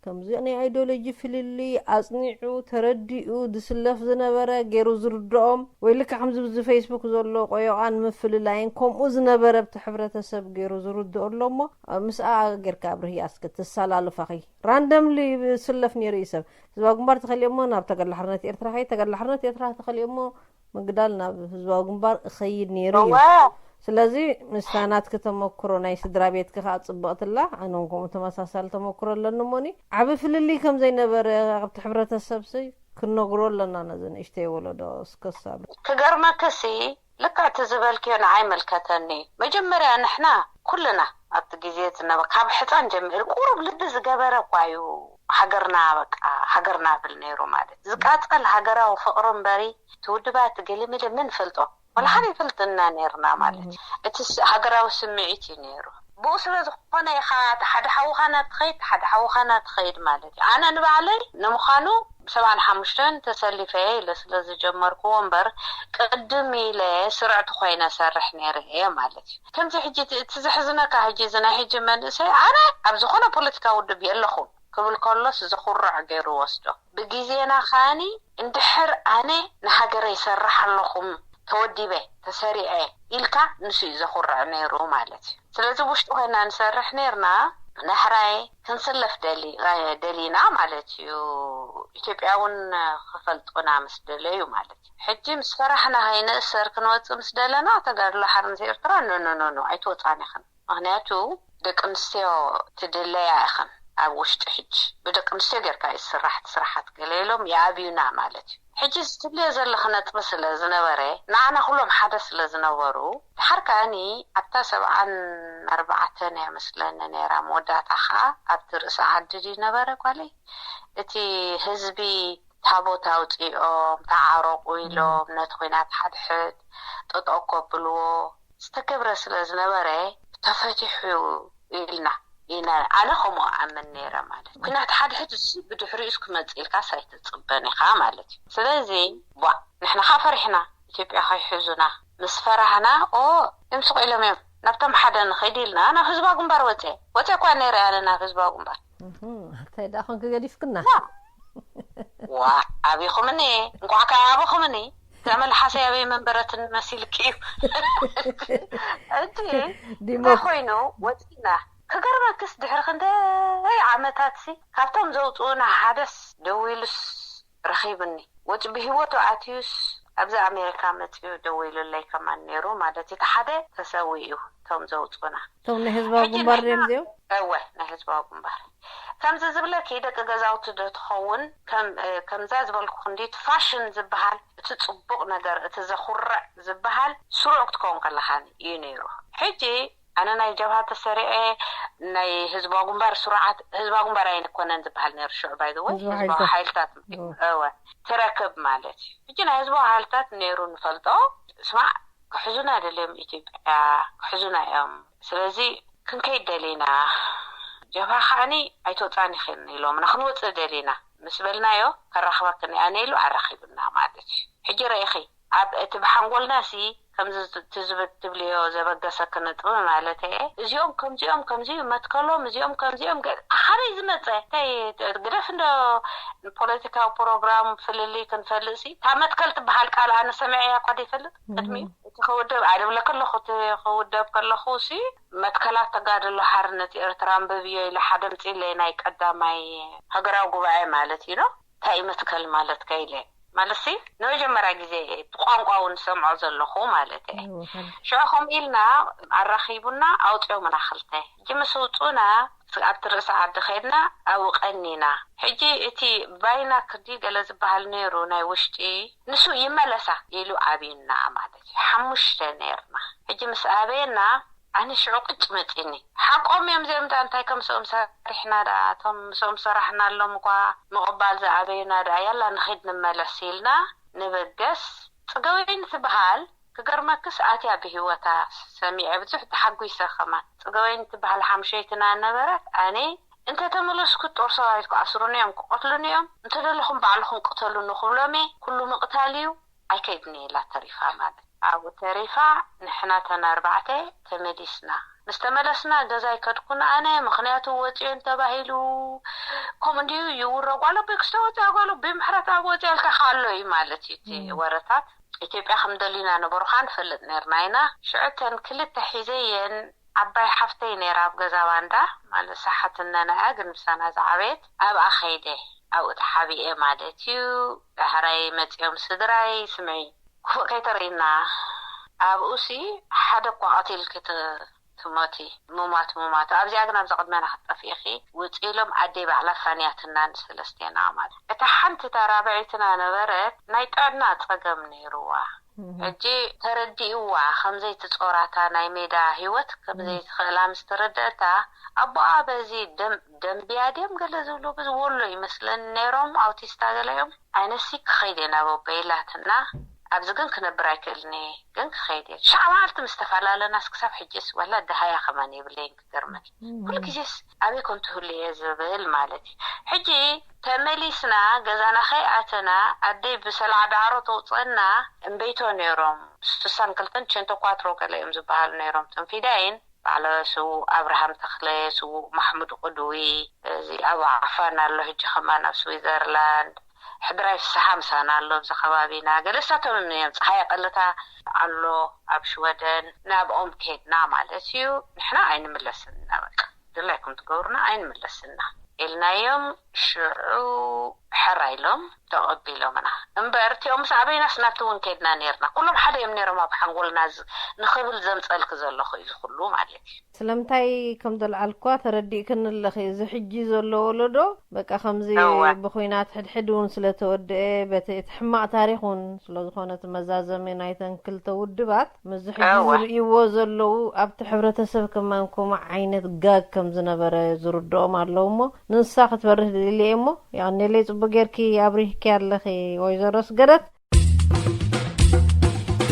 ከምዚ ናይ ኣይዲዮሎጂ ፍልልይ ኣጽኒዑ ተረዲኡ ዝስለፍ ዝነበረ ገይሩ ዝርድኦም ወይ ልክዕ ከምዚ ብዚ ፌስቡክ ዘሎ ቆዮቓን ምፍልላይን ከምኡ ዝነበረ ኣብቲ ሕብረተሰብ ገይሩ ዝርድኦ ኣሎ እሞ ምስኣ ጌርካ ኣብርህያ እስኪ ትሰላልፋኺ ራንደምሊ ዝስለፍ ነይሩ እዩ ሰብ ህዝባዊ ግንባር ተኸሊኦሞ ናብ ተጋድሎ ሓርነት ኤርትራ ከይድ ተጋድሎ ሓርነት ኤርትራ ተኸሊኦሞ ምግዳል ናብ ህዝባዊ ግንባር እኸይድ ነይሩ እዩ። ስለዚ ምስታ ናትኪ ተመክሮ ናይ ስድራ ቤትኪ ከዓ ፅብቕትላ ኣነ እውን ከምኡ ተመሳሳሊ ተመክሮ ኣለኒ እሞኒ ዓቢ ፍልልይ ከም ዘይነበረ ኣብቲ ሕብረተሰብ ሲ ክንነግሮ ኣለና ነዚ ንእሽተይ ወለዶ እስከሳብ ክገርመክሲ ልክዕ እቲ ዝበልክዮ ንዓይ መልከተኒ መጀመርያ ንሕና ኩልና ኣብቲ ግዜ ዝነበ ካብ ሕፃን ጀሚሩ ቁሩብ ልቢ ዝገበረ እኳ እዩ ሃገርና በቃ ሃገርና ብል ነይሩ ማለት ዝቃፀል ሃገራዊ ፍቅሪ እምበሪ ትውድባት ገለመለ ምን ፈልጦ ወላ ሓደ ይፈልጥና ነርና ማለት እዩ። እቲ ሃገራዊ ስምዒት እዩ ነይሩ። ብኡ ስለ ዝኾነ ኢኻ ሓደ ሓውኻ ናብ ትኸይድ ሓደ ሓውኻ ናብ ትኸይድ ማለት እዩ። ኣነ ንባዕለይ ንምዃኑ ሰብዓን ሓሙሽተን ተሰሊፈ ኢለ ስለ ዝጀመርክዎ እምበር ቅድም ኢለ ስርዕቲ ኮይነ ሰርሕ ነይረ እየ ማለት እዩ። ከምዚ ሕጂ እቲ ዘሕዝነካ ሕጂ እዚ ናይ ሕጂ መንእሰይ ኣነ ኣብ ዝኾነ ፖለቲካ ውድብ የለኹን ክብል ከሎስ ዘኹርዕ ገይሩ ወስዶ። ብግዜና ከኣኒ እንድሕር ኣነ ንሃገረይ ይሰርሕ ኣለኹም ተወዲበ፣ ተሰሪዐ ኢልካ ንሱ እዩ ዘኹርዕ ነይሩ ማለት እዩ። ስለዚ ውሽጢ ኮይና ንሰርሕ ነርና፣ ናሕራይ ክንስለፍ ደሊና ማለት እዩ። ኢትዮጵያ እውን ክፈልጡና ምስ ደለዩ ማለት እዩ። ሕጂ ምስ ፈራሕና ከይንእሰር ክንወፅእ ምስ ደለና፣ ተጋድሎ ሓርነት ኤርትራ ኖ ኖ ኖ ኖ ኣይትወፃን ኢኽን። ምክንያቱ ደቂ ኣንስትዮ ትድለያ ኢኽን። ኣብ ውሽጢ ሕጂ ብደቂ ኣንስትዮ ጌርካ እዩ ዝስራሕ እቲ ስራሓት ገለ ኢሎም ይኣብዩና ማለት እዩ። ሕጂ እዚ ትብልዮ ዘለኺ ነጥቢ ስለ ዝነበረ፣ ንዓና ኩሎም ሓደ ስለ ዝነበሩ፣ ድሓር ከኣኒ ኣብታ ሰብዓን ኣርባዕተን እያ መስለኒ ነይራ፣ መወዳእታ ኸኣ ኣብቲ ርእሲ ዓዲ ድዩ ነበረ ጓለይ፣ እቲ ህዝቢ ታቦት ኣውፂኦም ተዓረቑ ኢሎም ነቲ ኲናት ሓድሕድ ጠጠው ከብልዎ ዝተገብረ ስለ ዝነበረ፣ ተፈቲሑ ኢልና ኢና፣ ኣነ ከምኡ ኣምን ነይረ ማለት እዩ። ኩናት ሓድሕድ እሱ ብድሕሪኡስ ክመጽእ ኢልካስ ኣይትጽበን ኢኻ ማለት እዩ። ስለዚ ቧ ንሕና ኸኣ ፈሪሕና፣ ኢትዮጵያ ከይሕዙና ምስ ፈራህና፣ ኦ እዮም ስቕ ኢሎም እዮም፣ ናብቶም ሓደ ንኸይድ ኢልና ናብ ህዝባዊ ግንባር ወፀ ወፀ እኳ ነይረ ኣነ ናብ ህዝባዊ ግንባር። እህም፣ እንታይ ደኣ ኮንኪ ገዲፍክና? ዋ፣ ኣቢኹምኒ፣ እንቋዕ ከኣ ኣበኹምኒ። እዛ መልሓሰይ ኣበይ መንበረትን መሲልኪ እዩ። ሕጂ እንታይ ዲሞክ- ኮይኑ ወፂና። ክገርመክስ ድሕሪ ክንደይ ዓመታት ሲ ካብቶም ዘውፅኡና ሓደስ ደዊሉስ ረኺብኒ። ወፂ ብህይወቱ ኣትዩስ ኣብዚ ኣሜሪካ መፂኡ ደዊሉለይ ከማን ነይሩ ማለት እዩ። እቲ ሓደ ተሰዊኡ እዩ እቶም ዘውፅኡና። እቶም ናይ ህዝባዊ ሕጂ ግንባር ንሕና ድዮም እዚኦም? እወ፣ ናይ ህዝባዊ ግንባር። ከምዚ ዝብለኪ ደቂ ገዛውቲ ዶ ትኸውን? ከም እ፣ ከምዛ ዝበልኩ ክንዲ እቲ ፋሽን ዝበሃል፣ እቲ ጽቡቕ ነገር፣ እቲ ዘኹርዕ ዝበሃል ስሩዕ ክትከውን ከለኻ እዩ ነይሩ። ሕጂ ኣነ ናይ ጀብሃ ተሰሪዐ ናይ ህዝባዊ ግንባር ስሩዓት፣ ህዝባዊ ግንባር ኣይንኮነን ዝበሃል ነይሩ ሽዑ፣ ባይ ዘ ወይ ህዝባዊ ህዝባዊ ሓይልታት። ሓይልታት እዎ። እወ ትረክብ ማለት እዩ። ሕጂ ናይ ህዝባዊ ሓይልታት ነይሩ ንፈልጦ። ስማዕ፣ ክሕዙና ደልዮም ኢትዮጵያ ክሕዙና እዮም። ስለዚ ክንከይድ ደሊና፣ ጀብሃ ከዓኒ ኣይትወፃን ኢኽን ኢሎምና፣ ክንወፅእ ደሊና ምስ በልናዮ፣ ከራኽበክን እየ ኣነ ኢሉ ኣራኺቡና ማለት እዩ። ሕጂ ረኢኺ፣ ኣብ እቲ ብሓንጎልና ሲ ከምዚ ት- ትዝብ- ትብልዮ ዘበገሰኪ ነጥቢ ማለት እየ። እዚኦም ከምዚኦም ከምዚ እዩ መትከሎም፣ እዚኦም ከምዚኦም ገ- ካበይ ዝመፀ እንታይ ግደፍ እንዶ ፖለቲካዊ ፕሮግራም ፍልልይ ክንፈልጥ ሲ እታ መትከል ትበሃል ቃል ኣነ ሰሚዐያ እኳ ዘይፈልጥ ቅድሚኡ እቲ ክውደብ ኣደብለ ከለኹ እቲ ክውደብ ከለኹ ሲ መትከላት ተጋድሎ ሓርነት ኤርትራ ኣንብብዮ ኢለ ሓደ ምፅኢለይ ናይ ቀዳማይ ሃገራዊ ጉባኤ ማለት እዩ ኖ እንታይ እዩ መትከል ማለት ከ ኢለ ማለት ሲ ንመጀመርያ ግዜ ብቋንቋ እውን ዝሰምዖ ዘለኹ ማለት እየ። ሽዑ ከምኡ ኢልና ኣራኺቡና ኣውፅኦምና ክልተ ሕጂ ምስ ውፁና ኣብቲ ርእሲ ዓዲ ከድና ኣብኡ ቀኒና። ሕጂ እቲ ባይና ክዲ ገለ ዝበሃል ነይሩ ናይ ውሽጢ ንሱ ይመለሳ ኢሉ ኣብዩና ማለት እዩ። ሓሙሽተ ነይርና። ሕጂ ምስ ኣበየና ኣነ ሽዑ ቅጭ መፂኒ። ሓቆም እዮም እዚኦም ዳ እንታይ ከም ምስኦም ሰሪሕና ዳ እቶም ምስኦም ሰራሕናሎም እኳ ምቕባል ዝኣበዩና ዳ ያላ ንኺድ ንመለስ ኢልና ንበገስ ፅገወይኒ ትበሃል ክገርመክስ ኣትያ ብሂወታ ሰሚዐ ብዙሕ ተሓጒሰ ከማን ፅገወይኒ ትበሃል ሓምሸይትና ነበረት ኣነ እንተተመለስኩ ጦር ሰራዊት ክኣስሩኒ እዮም ክቀትሉኒ እዮም እንተደለኹም ባዕልኹም ቅተሉኒ ክብሎም እየ ኩሉ ምቅታል እዩ ኣይከይድን እየ ኢላ ተሪፋ ማለት ኣብኡ ተሪፋ ንሕና ተን ኣርባዕተ ተመሊስና ምስ ተመለስና ገዛ ኣይከድኩን ኣነ ምክንያቱ ወፅዮን ተባሂሉ ከምኡ እንድዩ ይውረ ጓለቦይ ክስተወፅያ ጓለቦይ ምሕረት ኣብ ወፅያ ኢልካ ኣሎ እዩ ማለት እዩ እቲ ወረታት ኢትዮጵያ ከም ደሊና ነበሩካ ንፈልጥ ነርና ኢና ሽዑ ተን ክልተ ሒዘየን ዓባይ ሓፍተይ ነይራ ኣብ ገዛ ባንዳ ማለት ሰሓትነና እያ ግን ምሳና ዝዓበየት ኣብኣ ከይደ ኣብኡ ተሓቢኤ ማለት እዩ ዳሕራይ መፂኦም ስድራይ ስምዒ ክፉእ ከይተርእይና ኣብኡ ሲ ሓደ እኳ ቀቲልኪ ት- ትሞቲ ሙማት ሙማት ኣብዚኣ ግን ኣብዛ ቅድመና ክትጠፍኢኺ ውፅ ኢሎም ኣደይ ባዕላ ፋንያትና ንሰለስቴና ማለት እታ ሓንቲ እታ ራብዐይትና ነበረት ናይ ጥዕና ፀገም ነይርዋ ሕጂ ተረዲእዋ ከምዘይትፆራታ ናይ ሜዳ ሂወት ከምዘይትኽእላ ምስ ተረደእታ ኣቦኣ በዚ ደም ደንብያ ድዮም ገለ ዝብሉ ብዝወሎ ይመስለኒ ነይሮም ኣውቲስታ ገለ እዮም ኣነሲ ክኸይድ እየ ናብ ኣቦይ ኢላትና ኣብዚ ግን ክነብር ኣይክእልን እየ ግን ክኸይድ እየ ትሽዓ መዓልቲ ምስ ተፈላለናስ ክሳብ ሕጅስ ዋላ ደሃያ ከማን የብለይን ክገርመኪ ኩሉ ግዜስ ኣበይ ኮን ትህሉ እየ ዝብል ማለት እዩ ሕጂ ተመሊስና ገዛና ከይኣተና ኣደይ ብሰላዕ ዳዕሮ ተውፀና እምበይቶ ነይሮም ስሳን ክልተን ቸንቶ ኳትሮ ገለ እዮም ዝበሃሉ ነይሮም ትንፊዳይን ባዕለ ስውእ ኣብርሃም ተኽለ ስውእ ማሕሙድ ቅድዊ እዚ ኣብ ዓፋን ኣሎ ሕጂ ከማን ኣብ ስዊዘርላንድ ሕድራይ ፍስሓ ምሳና ኣሎ ኣብዚ ከባቢና፣ ገለሳቶም እዮም። ፀሓይ ቀልታ ኣሎ ኣብ ሽወደን፣ ናብኦም ከድና ማለት እዩ። ንሕና ኣይንምለስን ኢና፣ በቃ ድላይኩም ትገብሩና ኣይንምለስን ኢና ኢልናዮም። ሽዑ ሕራ ኢሎም ተቐቢሎምና። እምበር እቲኦም ምስ ኣበይናስ ናብቲ እውን ከድና ነርና። ኩሎም ሓደ እዮም ነሮም ኣብ ሓንጎልና፣ ንኽብል ዘምፀልክ ዘለኹ እዩ ዝኩሉ ማለት እዩ። ስለምንታይ ከም ዘልዓልኳ ተረዲእክኒ ኣለኺ። እዚ ሕጂ ዘሎ ወለዶ በቃ ከምዚ ብኹናት ሕድሕድ እውን ስለተወደአ፣ በቲ እቲ ሕማቕ ታሪኽ እውን ስለዝኾነ፣ እቲ መዛዘሚ ናይተን ክልተ ውድባት ምስዚ ሕጂ ዝርእይዎ ዘለዉ፣ ኣብቲ ሕብረተሰብ ከማን ከምኡ ዓይነት ጋግ ከም ዝነበረ ዝርድኦም ኣለዉ። እሞ ንሳ ክትበርህ ደልየ እሞ፣ የቐኔለይ፣ ጽቡቅ ጌርኪ ኣብሪህኪ ኣለኺ ወይዘሮ ስገደት።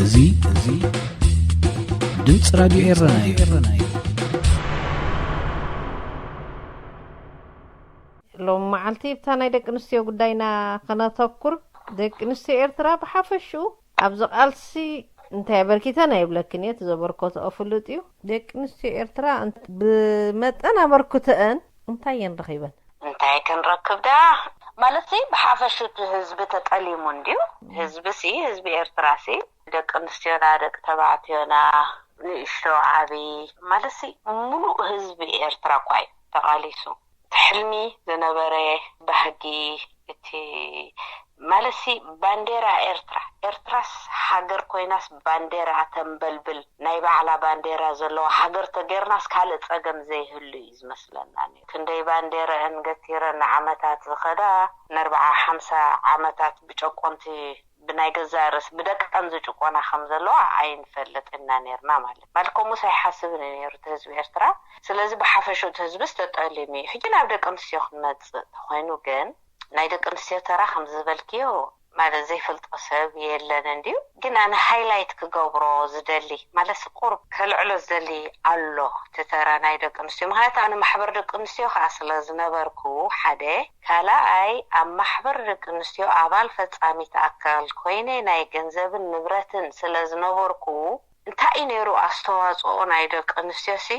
እዚ እዚ ድምፂ ራድዮ ኤረና እዩ። ሎም መዓልቲ ብታ ናይ ደቂ ኣንስትዮ ጉዳይና ከነተኩር። ደቂ ኣንስትዮ ኤርትራ ብሓፈሽኡ ኣብዚ ቃልሲ እንታይ ኣበርኪተን ኣይብለክን እየ፣ እቲ ዘበርከትኦ ፍሉጥ እዩ። ደቂ ኣንስትዮ ኤርትራ ብመጠን ኣበርክተአን እንታይ እየን ረኺበን? እንታይ ክንረክብ ዳ ማለት ሲ ብሓፈሹ እቲ ህዝቢ ተጠሊሙ እንድዩ። ህዝቢ ሲ ህዝቢ ኤርትራ ሲ ደቂ ኣንስትዮና ደቂ ተባዕትዮና ንእሽቶ ዓቢ ማለት ሲ ሙሉእ ህዝቢ ኤርትራ እኳ እዩ ተቓሊሱ። እቲ ሕልሚ ዝነበረ ባህጊ እቲ ማለት ሲ ባንዴራ ኤርትራ ኤርትራስ ሃገር ኮይናስ ባንዴራ ተንበልብል ናይ ባዕላ ባንዴራ ዘለዋ ሃገር ተገይርናስ ካልእ ጸገም ዘይህሉ እዩ ዝመስለና ነይሩ። ክንደይ ባንዴረአን ገቲረን ንዓመታት ዝኸዳ ንኣርብዓ ሓምሳ ዓመታት ብጨቆንቲ ብናይ ገዛእ ርእስ ብደቀን ዝጭቆና ከም ዘለዋ ኣይንፈልጥ ኢና ነርና ማለት ማለት ከምኡስ ኣይሓስብን እዩ ነይሩ እቲ ህዝቢ ኤርትራ። ስለዚ ብሓፈሽኡ እቲ ህዝብስ ተጠሊሙ እዩ። ሕጂ ናብ ደቂ ኣንስትዮ ክንመጽእ ተኾይኑ ግን ናይ ደቂ ኣንስትዮ ተራ ከም ዝበልክዮ ማለት ዘይፈልጦ ሰብ የለን እንድዩ። ግን ኣነ ሃይላይት ክገብሮ ዝደሊ ማለት ቁሩብ ከልዕሎ ዝደሊ ኣሎ እቲ ተራ ናይ ደቂ ኣንስትዮ። ምክንያቱ ኣነ ማሕበር ደቂ ኣንስትዮ ከዓ ስለ ዝነበርኩ ሓደ፣ ካልኣይ ኣብ ማሕበር ደቂ ኣንስትዮ ኣባል ፈጻሚት ኣካል ኮይነ ናይ ገንዘብን ንብረትን ስለ ዝነበርኩ እንታይ እዩ ነይሩ ኣስተዋፅኦ ናይ ደቂ ኣንስትዮ ሲ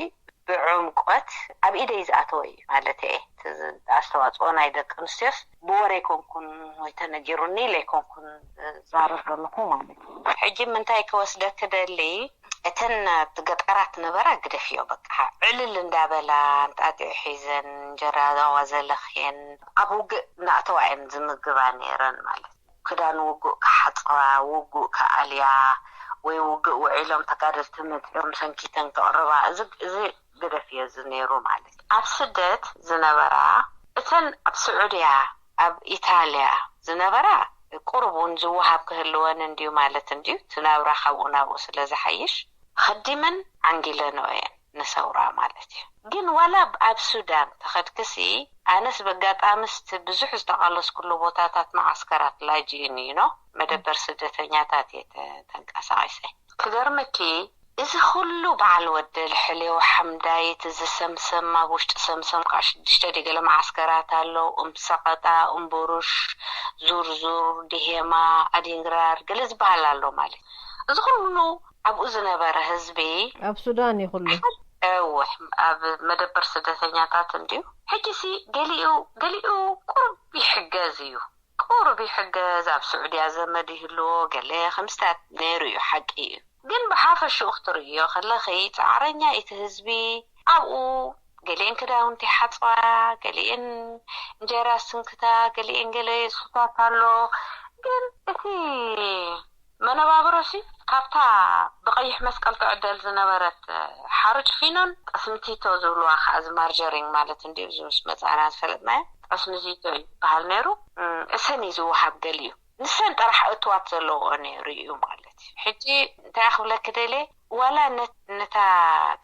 ብዕምቆት ኣብ ኢደይ ዝኣተወ እዩ ማለት እየ። እቲ ኣስተዋፅኦ ናይ ደቂ ኣንስትዮስ ብወረ ኣይኮንኩን ወይ ተነጊሩኒ ኢለ ኣይኮንኩን ዝዛረብ ዘለኹ ማለት እዩ። ሕጂ ምንታይ ክወስደኪ ደሊ እተን ኣብ ገጠራት ነበራ ግደፍዮ በቃ ዕልል እንዳበላ እንጣጢዕ ሒዘን እንጀራ ዋዘለኽየን ኣብ ውግእ እናእተዋ እየን ዝምግባ ነይረን ማለት እዩ። ክዳን ውጉእ ክሓፅባ፣ ውጉእ ክኣልያ ወይ ውግእ ውዒሎም ተጋደልቲ መፂኦም ሰንኪተን ክቕርባ፣ እዚ እዚ ግደፍዮ እዚ ነይሩ ማለት እዩ። ኣብ ስደት ዝነበራ እተን ኣብ ስዑድያ ኣብ ኢታልያ ዝነበራ ቁሩብ እውን ዝወሃብ ክህልወን እንድዩ ማለት እንድዩ እቲ ናብራ ካብኡ ናብኡ ስለ ዝሓይሽ ኸዲመን ዓንጊለንኦ እየን። ንሰውራ ማለት እዩ። ግን ዋላ ኣብ ሱዳን ተኸድክሲ ኣነስ በጋጣምስ እቲ ብዙሕ ዝተቓለስኩሉ ቦታታት መዓስከራት ላጅኢን እዩ ኖ መደበር ስደተኛታት እየ ተንቀሳቒሰ። ክገርመኪ እዚ ኩሉ በዓል ወደል ሕሌው ሓምዳይት እዚ ሰምሰም ኣብ ውሽጢ ሰምሰም ከዓ ሽዱሽተ ድዩ ገለ መዓስከራት ኣሎ እምሰቐጣ እምቡሩሽ ዙርዙር ድሄማ ኣዲንግራር ገለ ዝበሃል ኣሎ ማለት እዚ ኩሉ ኣብኡ ዝነበረ ህዝቢ ኣብ ሱዳን እዩ ኩሉ እውሕ ኣብ መደበር ስደተኛታት እንድዩ ሕጂ ሲ ገሊኡ ገሊኡ ቁሩብ ይሕገዝ እዩ ቁሩብ ይሕገዝ ኣብ ስዑድያ ዘመድ ይህልዎ ገለ ከምስታት ነይሩ እዩ ሓቂ እዩ ግን ብሓፈሽኡ ክትርእዮ ከለኺ ፃዕረኛ እቲ ህዝቢ ኣብኡ ገሊኤን ክዳውንቲ ሓፅዋ ገሊኤን እንጀራ ስንክታ ገሊኤን ገለ ስታት ኣሎ ግን እቲ መነባብሮሲ ካብታ ብቐይሕ መስቀል ትዕደል ዝነበረት ሓሩጭ ፊኖን ጠስሚ ቲቶ ዝብልዋ ከዓ እዚ ማርጀሪን ማለት እንድዩ እዚ ምስ መፃና ዝፈለጥናዮ ጠስሚ ዚቶ ይበሃል ነይሩ እሰን እዩ ዝወሃብ ገሊኡ ንሰን ጥራሕ እትዋት ዘለውኦ ነይሩ እዩ ማለት እዩ ሕጂ እንታይ ክብለኪ ደልየ ዋላ ነታ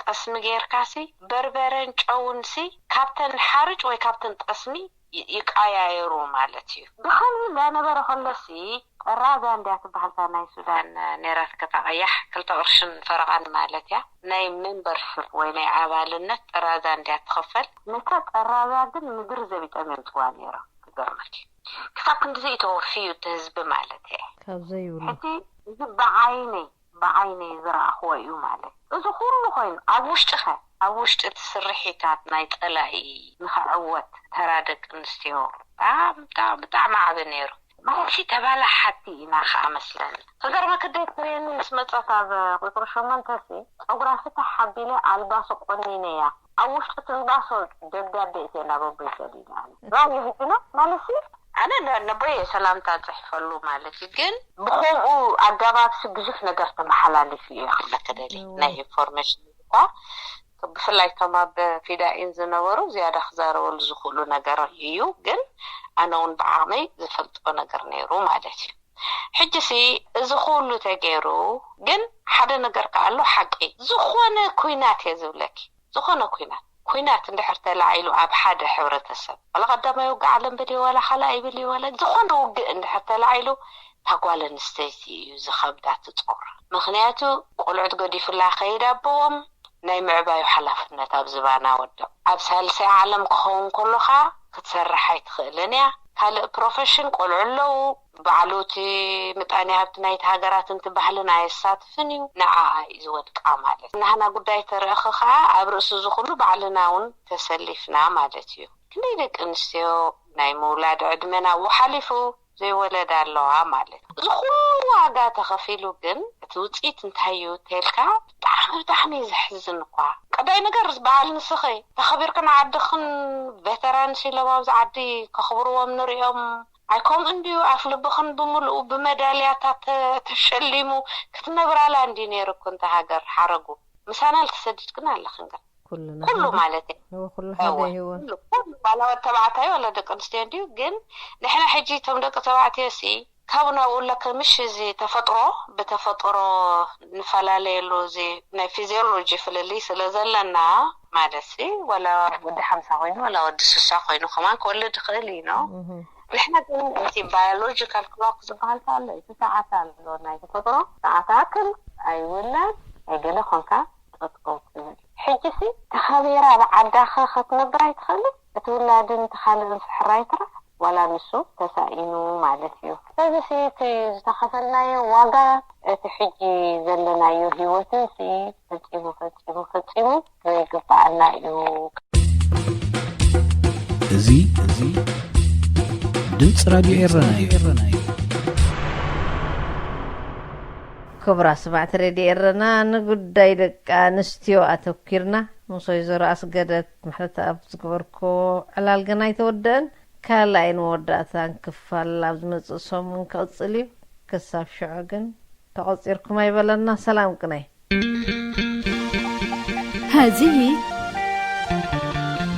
ጠስሚ ጌርካሲ በርበረን ጨውንሲ ካብተን ሓርጭ ወይ ካብተን ጠስሚ ይቃያየሩ ማለት እዩ። ብኸምዚ እንዳነበረ ከሎሲ ጥራዛ እንድያ ትበሃል እታ ናይ ሱዳን ኔራ ትከታ ቀያሕ ክልተ ቅርሽን ፈረቓን ማለት እያ ናይ ሜምበርሽፕ ወይ ናይ ኣባልነት ጥራዛ እንድያ ትኸፈል። ነታ ጥራዛ ግን ምድሪ ዘቢጦም የምፅዋ ኔሮም ክገርመኪ ክሳብ ክንድዚ እዩ ተወፍዩ እቲ ህዝቢ ማለት እየ። ካብ ዘይብሉ ሕጂ እዚ ብዓይነይ ብዓይነይ ዝረኣኽዎ እዩ ማለት እዚ ኩሉ ኮይኑ ኣብ ውሽጢ ኸ ኣብ ውሽጢ እቲ ስርሒታት ናይ ፀላኢ ንኽዕወት ተራ ደቂ ኣንስትዮ ብጣዕሚ ብጣዕሚ ብጣዕሚ ዓቢ ነይሩ ማለትሲ ተባላሓቲ ኢና ከዓ መስለኒ። ክገርመኪ ደይ ትርእየኒ ምስ መጸት ኣብ ቁጽሪ ሸሞንተ ሲ ጸጉራ ፍታሕ ኣቢለ ኣልባሶ ቆኒነያ። ኣብ ውሽጢ ትንባሶ ደብዳቤ እትየ ናብ ኣቦይ ሰዲደ። ኣነ ራእየ ህጅና ማለትሲ ኣነ ነ- ነቦየ ሰላምታ ጽሕፈሉ ማለት እዩ። ግን ብኸምኡ ኣገባብሲ ብዙሕ ነገር ተመሓላሊፉ እዩ ክብለኪ ደሊ ናይ ኢንፎርሜሽን እኳ ብፍላይ እቶም ኣብ ፊዳኢን ዝነበሩ ዝያዳ ክዛረበሉ ዝኽእሉ ነገር እዩ። ግን ኣነ እውን ብዓቕመይ ዝፈልጦ ነገር ነይሩ ማለት እዩ። ሕጂ ሲ እዚ ኩሉ ተገይሩ ግን ሓደ ነገር ከኣ ኣሎ ሓቂ። ዝኾነ ኩናት እየ ዝብለኪ፣ ዝኾነ ኩናት ኩናት እንድሕር ተላዒሉ ኣብ ሓደ ሕብረተሰብ ዋላ ቀዳማይ ውግእ ዓለም በልዮ ዋላ ካልኣይ በልዮ ዋላ ዝኾነ ውግእ እንድሕር ተላዒሉ እታ ጓል ኣንስተይቲ እዩ ዝኸብዳ ትጾር። ምክንያቱ ቆልዑት ገዲፉላ ከይድ ኣቦዎም ናይ ምዕባዩ ሓላፍነት ኣብ ዝባና ወድቕ። ኣብ ሳልሳይ ዓለም ክኸውን ከሎ ኸኣ ክትሰርሕ ኣይትኽእልን እያ። ካልእ ፕሮፌሽን ቆልዑ ኣለዉ። ባዕሉ እቲ ምጣኔ ሃብቲ ናይቲ ሃገራት እንቲ ባህልን ኣየሳትፍን እዩ። ንዓኣ እዩ ዝወድቃ ማለት። ናህና ጉዳይ ተረእኺ ኸኣ ኣብ ርእሲ እዚ ኩሉ ባዕልና እውን ተሰሊፍና ማለት እዩ። ክንደይ ደቂ ኣንስትዮ ናይ ምውላድ ዕድመን ኣብኡ ሓሊፉ ዘይወለዳ ኣለዋ ማለት እዩ። እዚ ኩሉ ዋጋ ተኸፊሉ ግን እቲ ውፅኢት እንታይ እዩ ተልካ ብጣዕሚ ብጣዕሚ እዩ ዘሕዝን እኳ። ቀዳይ ነገር በዓል ንስኺ ተኸቢርክን ዓድኽን ቬተራንስ ኢሎም ኣብዚ ዓዲ ከኽብርዎም ንሪኦም ኣይከምኡ እንድዩ ኣፍ ልብኽን ብምልኡ ብመዳልያታት ተ- ተሸሊሙ ክትነብራላ እንዲ ነይሩ እኮ እንተ ሃገር ሓረጉ ምሳና ልተሰዲድክን ኣለኽን ግን ኩልና ኩሉ ማለት እዩ እወ ኩሉ ሓደ እወ ይህወን ኩሉ ኩሉ ዋላ ወዲ ተባዕታይ ዋላ ደቂ ኣንስትዮ እንድዩ ግን ንሕና ሕጂ እቶም ደቂ ተባዕትዮ ሲ ካብ ናብኡ ለከ ምሽ እዚ ተፈጥሮ ብተፈጥሮ ንፈላለየሉ እዚ ናይ ፊዚዮሎጂ ፍልልይ ስለ ዘለና ማለት ሲ ዋላ ወዲ ሓምሳ ኮይኑ ዋላ ወዲ ስሳ ኮይኑ ከማን ክወልድ ይኽእል እዩ ነው እህ ንሕና ግን እቲ ባዮሎጂካል ክሎክ ዝበሃል ከ ኣሎ እቲ ሰዓት ኣሎ ናይ ተፈጥሮ ሰዓት ኣክል ኣይውላድ ኣይገለ ኮንካ ጠጥቀው ትብል ሕጂ ሲ ተኸቢራ ብዓዳኸ ክትነብር ኣይትኽእልን እቲ ውላድን እቲ ካልእን ስሕር ኣይትራሕ ዋላ ንሱ ተሳኢኑ ማለት እዩ ስለዚ ሲ እቲ ዝተኸፈልናዮ ዋጋ እቲ ሕጂ ዘለናዮ ህይወትን ሲ ፈጺሙ ፈጺሙ ፈጺሙ ዘይግባኣና እዩ እዚ እዚ ድምፂ ራድዮ ኤረና እዩ። ክቡራ ስማዕቲ ሬድዮ ኤረና ንጉዳይ ደቂ ኣንስትዮ ኣተኪርና ምስ ወይዘሮ ኣስገደት ምሕረት ኣብ ዝገበርኮ ዕላል ገና ኣይተወደአን። ካልኣይን መወዳእታን ክፋል ኣብ ዝመፅእ ሰሙን ክቕፅል እዩ። ክሳብ ሽዑ ግን ተቖፂርኩም ኣይበለና። ሰላም ቅነይ። هذه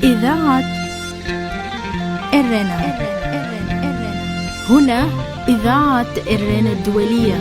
إذاعة إرنا. هنا إذاعة إرنا الدولية.